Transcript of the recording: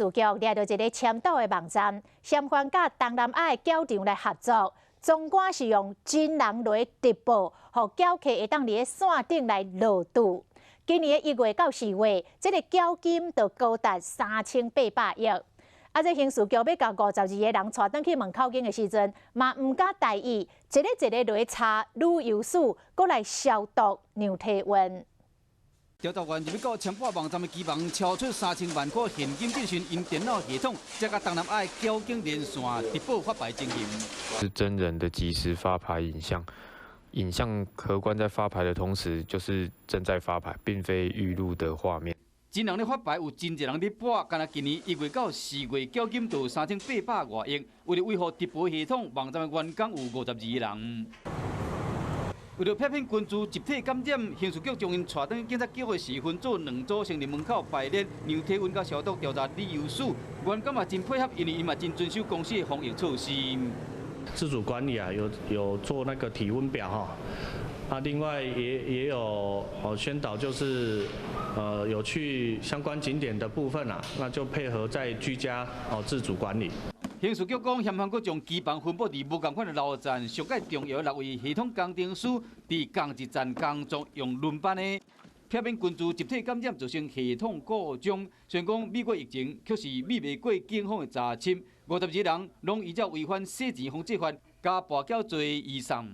事局掠著一个簽賭的網站，嫌犯佮東南亞的攪場來合作，總管是用真人來直播，予攪客會當佇咧線頂來落注。今年1月到4月，這個繳金就高達3800億。啊，這刑事局欲共52個人帶轉去問口供的時陣，嘛毋敢大意，一个一个來查旅遊史，閣來消毒量體溫。調查員入去到簽賭網站的機房，抄出3000萬塊現金進行𪜶電腦系統，才佮東南亞的繳警連線直播發牌情形。是真人的即時發牌影像，影像荷官在發牌的同時，就是正在發牌，並非預錄的畫面。真人咧發牌有真濟人咧博，干焦今年1月到4月，繳金就3800外億。為了維護直播系統，網站的員工有52個人。為了避免群聚集體感染，刑事局將𪜶帶轉警察局的時分做兩組，先佇門口排列量體溫佮消毒調查旅遊史。員工嘛真配合，因為𪜶嘛真遵守公司的防疫措施。自主管理啊，有做那個體溫表哈。啊，另外也有哦宣導，就是有去相關景點的部分啊，那就配合在居家哦自主管理。刑事局講，嫌犯閣將機房分佈佇無仝款的樓層，上蓋重要的六位系統工程師佇仝一層工作，用輪班的，避免群聚集體感染，造成系統故障。雖然講美國疫情卻是避袂過警方的查緝，52人攏依照違反洗錢防制法，佮跋筊罪移送。